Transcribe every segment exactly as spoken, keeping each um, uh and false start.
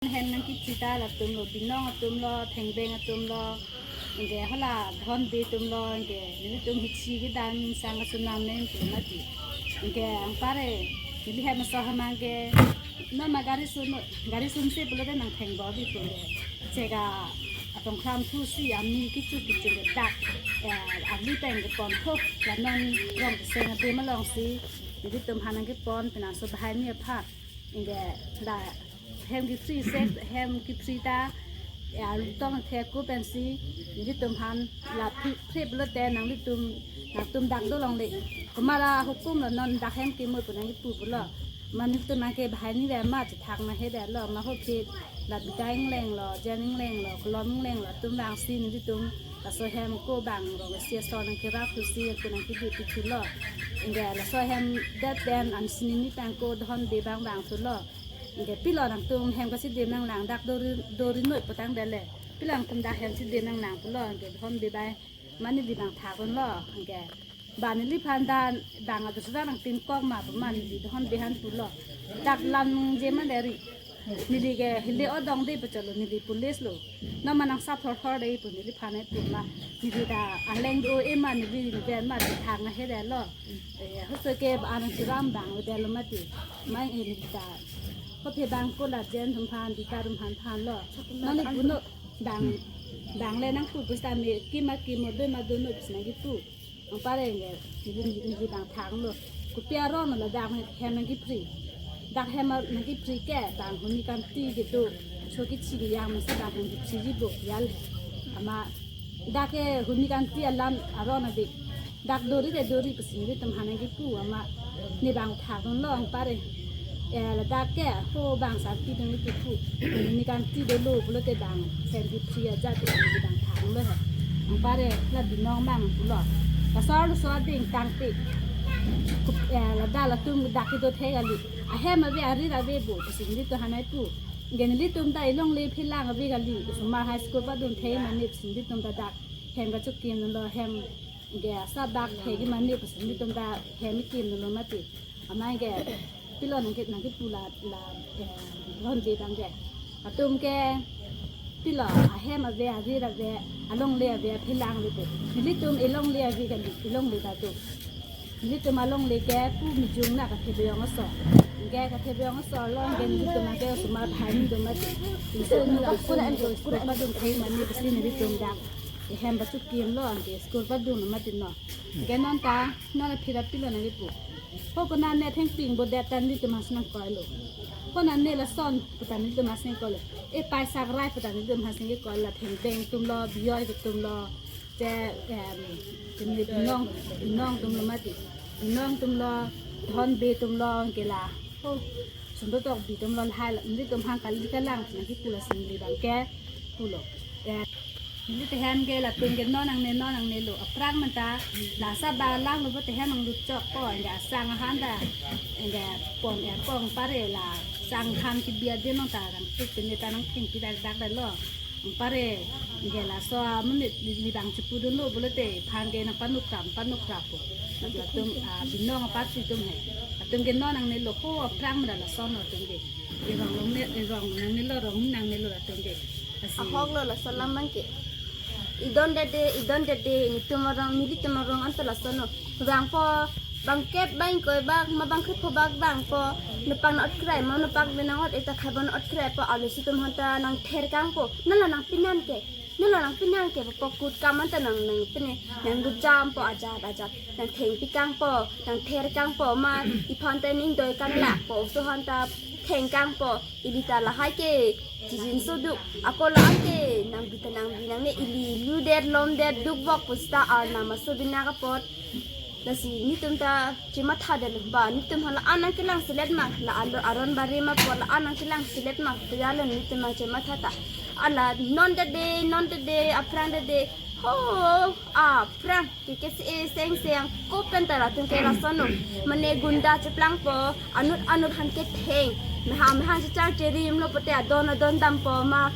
Hem nangkephrita latum lo, binong atum lo, thengbeng atum lo, anke hala Dhonbe atum lo, anke nelitum hichi kedam sang asunam nen pu mati. Anke anpar e, neli hem aso hamang ke, non ma gari sun, gari sunse pulote nangthengbo bi pu ke. Chega atong kham thusi ami kichu kichu ke dak, eh, ali pen kepon thok, la non rong keseng atum alongsi nelitum aphan nangkepon, penang so bahai ni aphan. Anke la hem kepri se, hem kephrita, ya, arutong thek ko pensi nelitum aphan la phri, phri pulote nanglitum, nangtum dak dolongle. Komat ahukum lo, non dak hem kemo pu nangkipu pulo. Amat nelitum nangke bahai ni ve ma chethak na he de lo, ma ho phit la bidai ingleng lo, jen ingleng lo, kolom ingleng lo, atum vangsi nelitum laso hem ko bang rong isi ason nangkerap thusi ko nangkedu pithu lo. Anke laso hem det den an sini ni tang ko Dhonbe bang vang thu lo. Anke pilo nangtum hem kasidim nanglang, dak dori, dori noi potang dele. Pilo nangtum dak hem sidim nanglang pulo, anke Dhonbe bai mane di bang thak lo, anke ba neliphan dan bang adu sudah nangpinkok ma pu ma neli Dhonbe aphan pulo. Dak lam je ma deri. Neli ke hile odong de pachalo, neli police lo. Non ma nangsa thor thor de pu neliphan e pu ma. Neli ta aleng do e ma neli ni ben ma di thang na he de lo. Eh, hoso ke ba nangchiram bang de lo mati. Mai e neli ta. Ko phe bang ko la jen atum aphan, Dita atum aphan than lo. Non ni puno bang, bang le nangpu pusita me kima kimo do ma do no pusita nangkipu. Anpar e nge, neli, neli, neli bang thang lo. Kopi aron lo dak hem nangkephri. Dak hem nangkephri ke bang huni kanti kedo. Choki chiri yang masi bang hem kephri ji bo yal. Amat dak ke huni kanti alam aron adi. Dak dori de dori pusi nelitum aphan nangkipu amat ne bang thak lo anpar e. Eh, ladak ke ho bang sarpi dong itu pu. Huni kanti dolo pulote bang hem kephri ajat ne bang thak lo he. Anpar e la binong bang pulo. Laso laso ading tangte. Kup, eh, ladak latum dak kedo thek kali. Ahem ave arir ave bo pusi nelitum aphan nangpu. Anke nelitum ta elongle phelang ave kali. Osomar High School padun thek mane pusi nelitum ta dak hem kachekim lo, hem anke asa dak thek mane pusi nelitum ta hem kimlo mati. Amat anke pilo nangke, nangkepu la, la, eh, Dhonbe bang ke. Atum ke pilo ahem ave, arir ave, alongle ave, phelang ave pu. Nelitum elongle ave kali, elongle ta tu. Nelitum alongle ke pu Mijung na Kathe Beyong aso. Anke Kathe Beyong aso lo anke nelitum anke osomar bahai ni do mati. Inso ni la school, school padun thek mane pusi nelitum dak hem kachekim lo anke school padun mati no. Anke non ta, non aphi ra pilo nangkipu. Ho konane thengping bo det ta nelitum aphan si nangkoi lo. Konane lason puta nelitum aphan si nangkoi lo. E paisa krai puta nelitum aphan si nangkoi lo, thengbeng atum lo, biyoi atum lo. Che, em, kene binong, binong atum lo mati. Binong atum lo, Dhonbe atum lo, anke la. Ho, Sundok Tokbi atum lo lahai la, nelitum aphan kali kalang nangkipu lasi neli bang ke pulo. Eh, neli te hem ke latum ke non nangne, non nangne lo. Aphrang menta la asa ba lang lo bo te hem nanglut chok po, anke asang ahan ta, anke pon er pon anpar e la sang han kebi adim nang ta nangtuk pine ta nangthengpi dak dak lo. Anpar e, anke laso amonit neli bang chepudun lo pulote aphan ke nangpanuk kram, panuk krap po. Latum, ah, binong apar si atum he. Latum ke non nangne lo ho aphrang mera lason lo atum ke. Erong longne, erong nangne lo, rong nangne lo latum ke. Lasi ahok lo laso alam bang ke. Idon dede, idon dede, nelitum arong, nelitum arong anta lason lo. Bang po, bang kep bang koi bak, ma bang kep po bak bang po. Nupang na ot krai, ma nupang binong ot eta khai bon ot krai po, alu si atum aphan ta nangther kang po. Nala nangpinan ke. Nala nangpinan ke po kut kam anta nang, nangpine, nanggujam po ajat ajat. Nangthengpi kang po, nangther kang po, ma iphan ta ning doi kan la po, oso aphan ta theng kang po. Ili ta lahai ke chijin soduk. Ako la-an ke nangbi ta nangbi nangne, ili lu det lom det duk bok pusita arnam aso binak apot. Lasi nelitum ta chematha det lo ba, nelitum aphan la-an nangkelang selet ma, la alo aron bari ma po la-an nangkelang selet ma. Tejalo nelitum nangchematha ta. Ala non dede, non dede, aphrang dede. Ho, aphrang. Ke ke se seng seng ko pen ta latum ke lason lo. Mane gunda cheplang po, anut anut aphan ketheng. Mehang mehang chechar cherim lo pote adon adon dam po ma.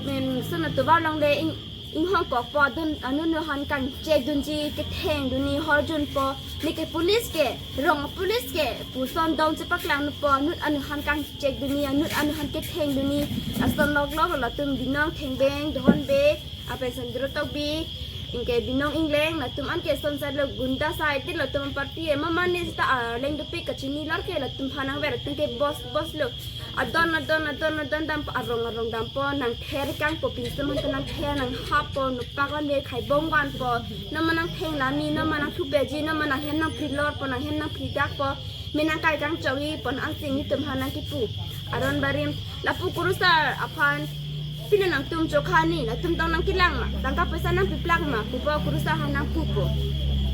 Mem sun atovar longle ing Inghong kokpo adun anut anut aphan kangchek dunji ketheng dunji horjunpo. Neke police ke, rong police ke, puson dong chepaklangpo, anut anut aphan kangchek dunji, anut anut aphan ketheng dunji. Lason loklok latum Binong Thengbeng, Dohon Bey, lapen Sundro Tokbi, anke Binong Engleng, latum anke son sat lo gunda side latum party, mama ne sita, ah, leng dopik kachini lor ke latum aphan nangver, latum ke boss, boss lo. Adon, adon, adon, adon dampo, arong, arong dampo, nangther kangpo, pinso aphan ta nangther, nanghappo, nopak vanve, khaibong vanpo, non ma nangtheng lami, non ma nangthupeji, non ma nanghem nangphri lorpo, nanghem nangphri dakpo, me nangkai kangchok-ipo, ansi netum aphan nangkipu. Aron barim, lapu kurusar aphan, pine nangtum chokha ni, latum tong nangkelang ma, tangka poisa nangpiplak ma, pupo kurusar aphan nangpupo.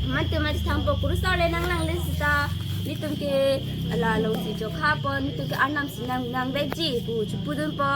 Mate mate thampo kurusar le nanglangle sita, netum ke la alongsi chokhapo, netum ke arnam si nang nangvekji pu chepudunpo.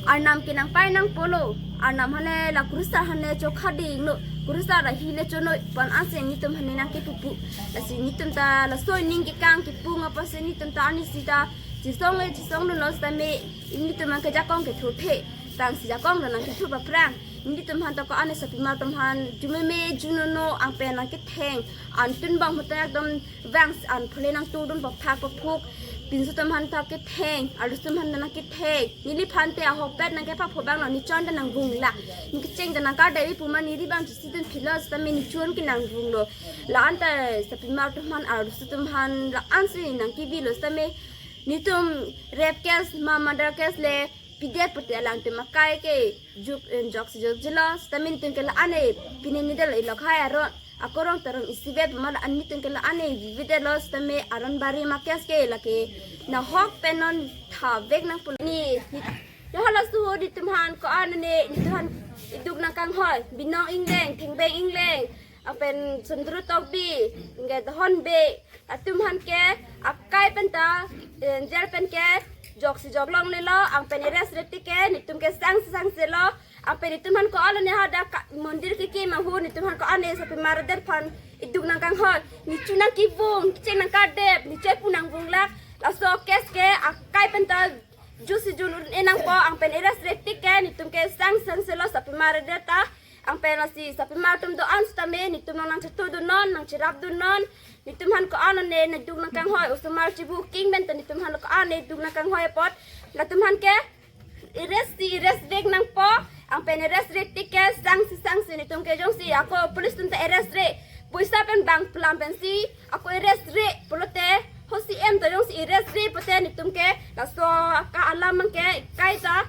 Arnam ke nangpai nangpo lo. Arnam aphan le la kurusar aphan le chokha ding lo. Kurusar ahi le chonoi pon ansi netum aphan le nangkipupu. Lasi netum ta laso aning kekang kepung apotsi netum ta arni sita chisong le chisongdunlo sitame netum nangkejakong kethurthe. Tangsi jakong nangkethur paprang. Netum aphan ta ko-an ne sarpimar atum aphan jumeme junono angpen nangketheng. Antun bang hutan ekdom vang an phule nangtudun paphak paphuk. Pinso atum aphan ta ketheng, arloso atum aphan ta nangketheng. Neliphan te ahokpet nangkepapho bang lo, ne chon ta nangvung la. Ne kecheng ta nangkardevi pu ma neri bang chisi dun philo sitame ne chon ke nangvung lo. La-an ta sarpimar atum aphan, arloso atum aphan la-ansi nangkevilo sitame netum rape case ma murder case le pidet pute alangtum akai ke juk, eh, joksi jokjilo, sitame netum ke la-an e, pine nedet lo ilok hai aron, ako rong ta rong isivet ma la-an netum ke la-an e, vivedetlo sitame aron barim a-case ke lake nahok pen non thavek nangpo ni, ni, ya halaso netum aphan ko-an ne, netum aphan iduk nangkanghoi, Binong Engleng, Thengbeng Engleng, lapen Sundro Tokbi, anke Dohon Bey, atum aphan ke akai pen ta, eh, jail pen ke joksi jok longlelo, angpen arrest rate ke netum ke sangse sangse lo, angpen netum aphan ko-an ne hadak ka-, mondir kekim ahut netum aphan ko-an ne sarpimar adet aphan iduk nangkanghoi, ne chu nangkevung, kecheng nangkardep, ne chu pu nangvung lak, laso case ke akai pen ta jusi jun un-e nangpo, angpen arrest rate ke netum ke sangse sangse lo sarpimar adet ta. Angpen lasi sarpimar atum do-an sitame netum nang nangchetudun non, nangcherapdun non. Netum aphan ko-an ne, ne duk nangkanghoi, osomar chibu king pen ta netum aphan ko-an ne duk nangkanghoi apot. Latum aphan ke arrest si arrest vek nangpo. Angpen arrest rate ke sangse sangse netum ke jongsi ako police atum ta arrest re, poisa pen bang plam pensi ako arrest re pulote, ho C M ta jongsi arrest re pute netum ke laso ka alam ke kaita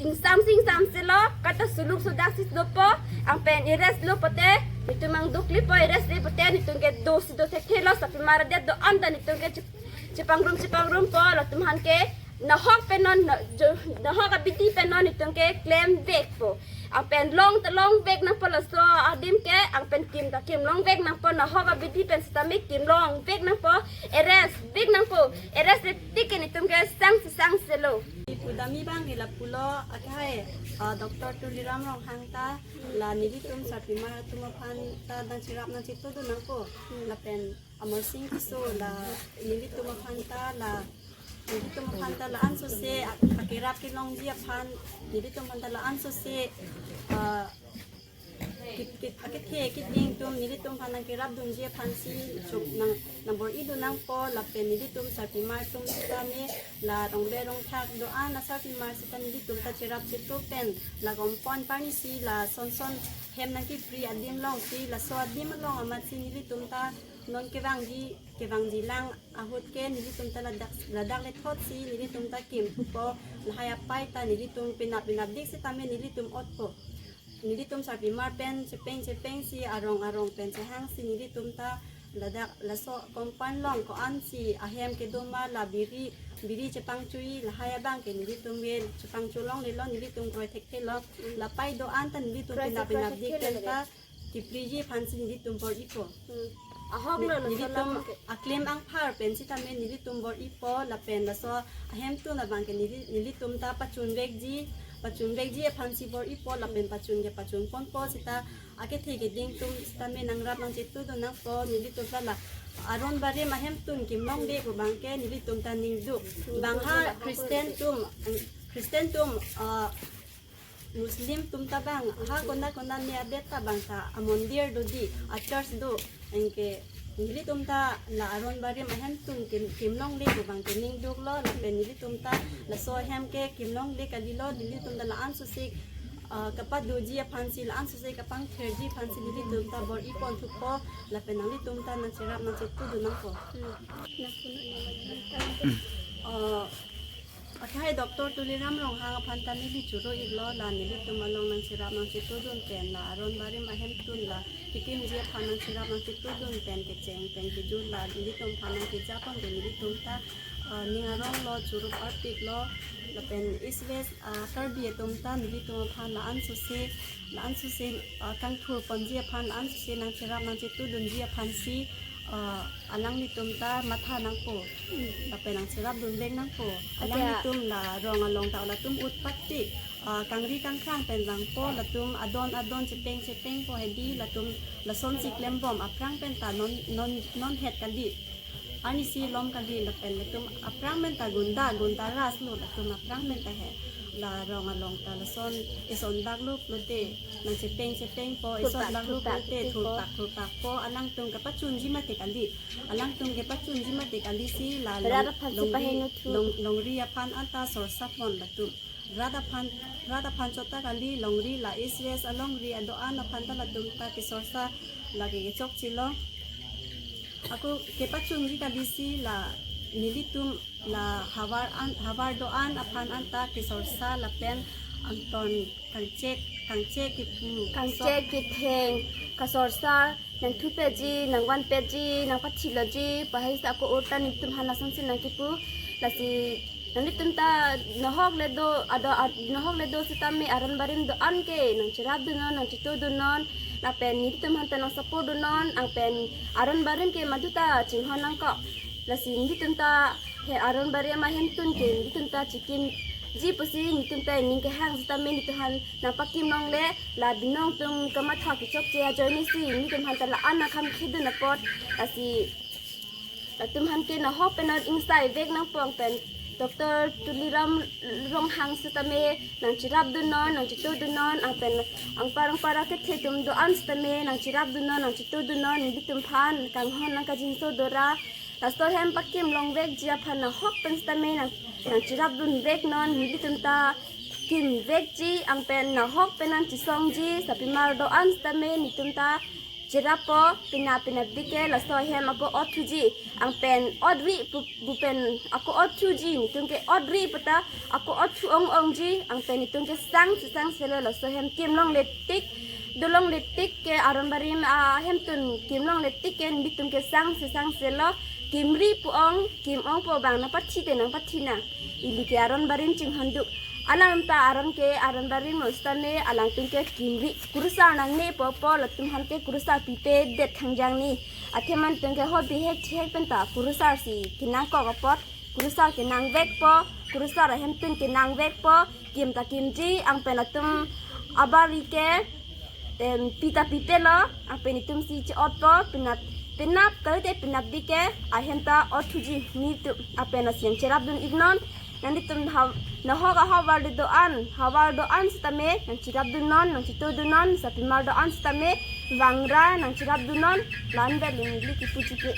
ingsam si ingsamse lo, kaita suluk sudak si dopo, angpen arrest lo pute netum nangduklipo, arrest re pute netum ke dosi do thekthe lo, sarpimar adet do-an ta netum ke chep-, chepangrumchepangrumpo, latum aphan ke nahok pen non, na-, jo-, nahok abidi pen non netum ke klemvekpo. Angpen long ta longvek nangpo laso adim ke, angpen kim ta kim longvek nangpo, nahok abidi pen sitame kim longvek nangpo, arrest vek nangpo, arrest rate ke netum ke sangse sangse lo. Ipudami bang ke lapulo, akai, ah, Doctor Tuliram Ronghang ta, la nelitum sarpimar atum aphan ta nangcherap nangchetudun nangpo, lapen Amarsing Tisso la nelitum aphan ta la, nelitum aphan ta la ansose ak-, akerap kelongji aphan, nelitum aphan ta la ansose, ah, kit, kit, akethe kiding atum nelitum aphan nangkerapdunji aphansi chok nang, nangbor-idun nangpo, lapen nelitum sarpimar atum sitame la rongbe rongthak do-an asarpimar sita nelitum ta cherap chetu pen la kompon parnisi la son son hem nangkipri adim alongsi, laso adim along amatsi nelitum ta non kevangji, kevangji lang ahut ke nelitum ta ladak, ladak lethotsi nelitum ta kimthupo, lahai apai ta nelitum penap penapdik sitame nelitum otpo. Nelitum sarpimar pen chepeng chepengsi, arong arong pen chehangsi nelitum ta ladak laso kompon along ko-ansi ahem kedo ma, la biri, biri chepangchoi, lahai abang ke nelitum ave chepangcho longlelo, nelitum kroi thekthelo, la apai do-an ta nelitum penap penapdik pen ta kipriji aphansi nelitum bor-ipo. Hmm. Ahok lo, lo, nelitum aklem angphar pen sitame nelitum bor-ipo, lapen laso ahemtun abang ke neli, nelitum ta pachunvekji, pachunvekji aphansi bor-ipo, lapen pachun ke pachunponpo sita akethe keding atum sitame nangrap nangchetudun nangpo, nelitum ta la aron barim ahemtun kim longve pu abang ke nelitum ta ningduk. Bang ha Christian atum, Christian atum, ah, Muslim atum ta bang, ha konat konat ne adet ta bang ta amondir do di, achurch do, anke nelitum ta la Aron Barim ahemtun kim, kimlongle pu bang ke ning duklo, lapen nelitum ta laso ahem ke kimlongle kalilo, nelitum ta la-an sose, ah, kapadoji aphansi, la-an sose kapangthirji aphansi nelitum ta bor-i ponthupo, lapen nanglitum ta nangcherap nangchetudun nangpo. Hmm. Ah, akhai Doctor Tuliram Ronghang aphan ta neli choro iklo, la nelitum along nangcherap nangchetudun pen, la Aron Barim ahemtun la kikimji aphan nangcherap nangchetudun pen kecheng pen kejut la nelitum aphan nangkejapon pen nelitum ta, ah, ning aronglo, choro parpiklo, lapen East West, ah, Karbi atum ta nelitum aphan la-an sose, la-an sose, ah, kangthur ponji aphan la-an sose nangcherap nangchetudunji aphansi, ah, alanglitum ta matha nangpo. Hmm. Lapen nangcherapdun vek nangpo. Acha. Alanglitum la rong along ta latum utpat tik, ah, kangri kangkrang pen vangpo, latum adon adon chepeng chepengpo hedi, latum lasonsi klembom aphrang pen ta non, non, non het kali. Arnisi lom kali, lapen latum aphrang pen ta gunda, gunda ras lo, latum aphrang pen ta he. La rong along ta lason, ison bak lo pulote, nangchepeng chepengpo, ison bak lo pulote, thurtak, thurtakpo, alangtum kapachunji mati kali. Alangtum kapachunji mati kalisi, la long, rat aphansi longri, paheno thu. Long, longri aphan anta sorsapon latum. Rat aphan, rat aphan chot ta kali, longri la East West alongri ado-an aphan ta latum ta kesorsa lake kechokchelo. Ako kepachunji kalisi la nelitum la havar an, havar do-an aphan anta kesorsa lapen angton kangchek, kangchek kipu, kangchek kitheng, kasorsa, nangthupeji, nangvanpeji, nangpathiloji, pahai sa ako orta nelitum aphan lasonsi nangkipu, lasi nanglitum ta nahok le do, ado, ad-, nahok le do sitame Aron Barim do-an ke nangcherapdunnon, nangchetudunnon, lapen nelitum aphan ta nang-support dunnon, angpen Aron Barim ke madu ta chinghon nangkok. Lasi nelitum ta he Aron Barim ahemtun ke nelitum ta chikimji pusi nelitum ta ning kehang sitame nelitum aphan nangpakimlongle, la binong atum kamatha kechokche ajoinesi nelitum aphan ta la-an akham khedun apot, lasi latum aphan ke nahok pen non ingsai vek nangpo, angpen Doctor Tuliram Ronghang sitame nangcherapdunnon, nangchetudunnon, angpen anpar anpar akethe atum do-an sitame nangcherapdunnon, nangchetudunnon, nelitum aphan kanghon nangkajinso dora. Laso ahem pakimlong vekji aphan nahok pen sitame nang, nangcherapdun veknon, nelitum ta kim vekji, angpen nahok pen nangchesongji, sapimar do-an sitame nelitum ta cherappo, pina pina bike laso ahem ako othuji, angpen otri pu, pu pen ako othuji, nelitum ke otri puta ako othu ong-ongji, angpen nelitum ke sangse sangselo, laso ahem kimlongle tik, dolongle tik ke Aron Barim ahemtun kimlongle tik ke nelitum ke sangse sangselo, kimri pu-ong, kim-ongpo bang nangpathi te nangpathi nang. Ili ke Aron Barim chinghon duk. Alang ta Aron ke Aron Barim lo sitame alangtum ke kimri. Kurusar nangne popo latum aphan ke kurusar pipedet khangjang ni. Athema nelitum ke ho bihek chihek pen ta kurusarsi kenangkok apot. Kurusar kenang vekpo. Kurusar ahemtun kenang vekpo. Kim ta kimji, angpen latum abari ke, em, pi ta pipelo, angpen nelitumsi che-otpo, penap, penap, kali te penap bike, ahem ta othuji nelitum, angpen lasi nangcherapdun iknon, nanglitum ha, nahok ahavar do-an, havar do-an sitame, nangcherapdunnon, nangchetudunnon, sapimar do-an sitame, vangra, nangcherapdunnon, la-an vet neli kipuji ke.